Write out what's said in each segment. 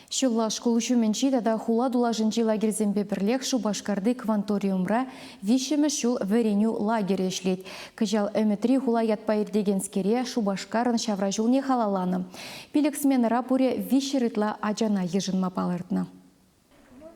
Ҫулла шкул ҫумӗнчи тата хула тулашӗнчи лагерьсемпе пӗрлех Шупашкарти Кванториумра виҫҫӗмӗш ҫул вӗренӳ лагерӗ ӗҫлет. Кӑҫал Ӗмӗтри хула ятпа иртекенскере Шупашкарӑн ҫавра ҫулне халалланӑ. Пилӗк сменӑра пурӗ 300 ытла ачана йышӑнма палӑртнӑ.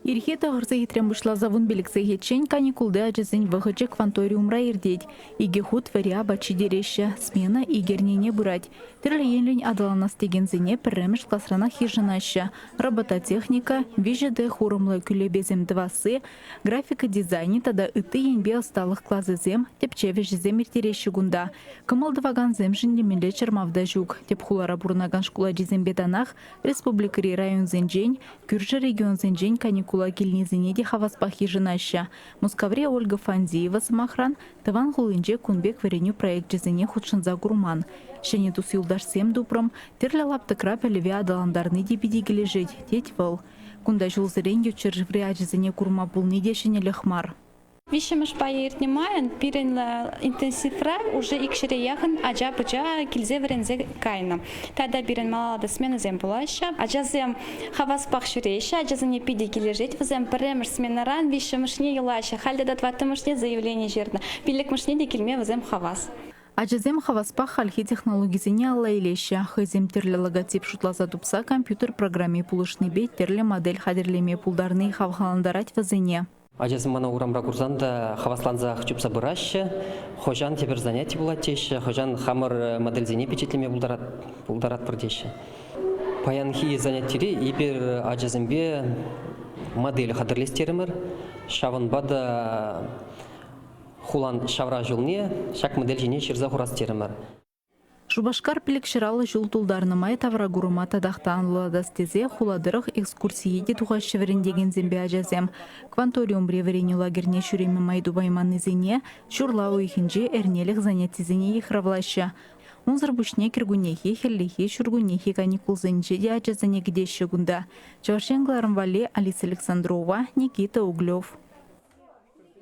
Ирхи тӑхӑр сехетрен пуҫласа 15 сехетчен каникулти ачасен вӑхӑчӗ кванториумра иртет. Икӗ хут вӗри апат ҫитереҫҫӗ. Смена ик эрнене пырать. Тӗрлӗ енлӗн аталанас текенсене пӗрремӗш класранах йышӑнаҫҫӗ. Робототехника, 3D хурӑмлӑ кӳлепесем тӑвасси, графика дизайнӗ тата ытти енпе ӑсталӑх класӗсем, тӗпчев ӗҫӗсем ирттереҫҫӗ кунта. Кӑмӑл тӑвакансемшӗн нимӗнле чӑрмав та ҫук. Тӗп хулара пурӑнакан шкул ачисемпе танах республикӑри районсенчен, кӳршӗ регионсенчен каникула килнисене те хаваспах йышӑнаҫҫӗ. Мускаври Ольга Фандеева, сӑмахран, тӑван хулинче кун пек вӗренӳ проекчӗсене хутшӑнса курман. Ҫӗнӗ тус-юлташсем тупрӑм, тӗрлӗ лаптӑкра пӗлӗве аталантарни те питӗ килӗшет, тет вӑл. Кунта ҫулсерен ют ҫӗршыври ачасене курма пулни те ҫӗнӗлӗх мар. Виҫҫӗмӗш пайӗ иртнӗ майӑн пирӗн интенсивра уже икҫӗре яхӑн ача-пӑча килсе вӗренсе кайнӑ. Тата пирӗн малалла та сменӑсем пулаҫҫӗ. Ачасем хаваспах ҫӳреҫҫӗ, ачасене питӗ килӗшет. Вӗсем пӗрремӗш сменӑран виҫҫӗмӗшне юлаҫҫӗ. Халь тата тӑваттӑмӗшне заявлени ҫырнӑ. Пиллӗкмӗшне те килме вӗсем хавас. Ачасем хаваспах хальхи технологисене алла илеҫҫӗ. Хӑйсем тӗрлӗ логотип шутласа тупса компьютер программи пулӑшнипе тӗрлӗ модель хатӗрлеме пултарни хавхалантарать вӗсене. Ачасем мана урамра курсан та хаваслансах чупса пыраҫҫӗ. Хӑҫан тепӗр заняти пулать теҫҫӗ, хӑҫан хамӑр модельсене пичетлеме пултаратпӑр теҫҫӗ. Паянхи занятире эпир ачасемпе модель хатӗрлес терӗмӗр. Ҫавӑнпа та хулан ҫавра ҫулне ҫак модель ҫине ҫырса хурас терӗмӗр. Шупашкар пилӗкҫӗраллӑ ҫул тултарнӑ май тавракурӑма татах та анлӑлатас тесе хула тӑрӑх экскурсие те тухаҫҫӗ вӗрентекенсемпе ачасем. Кванториумри вӗренӳ лагерьне ҫӳреме май тупайманнисене ҫурла уйӑхӗнче эрнелӗх занятисене йыхравлаҫҫӗ. Унсӑр пуҫне кӗркуннехи, хӗллехи, ҫуркуннехи каникулсенче те ачасене кӗтеҫҫӗ кунта. Чӑваш Ен кӑларӑм валли Алиса Александрова, Никита Углев.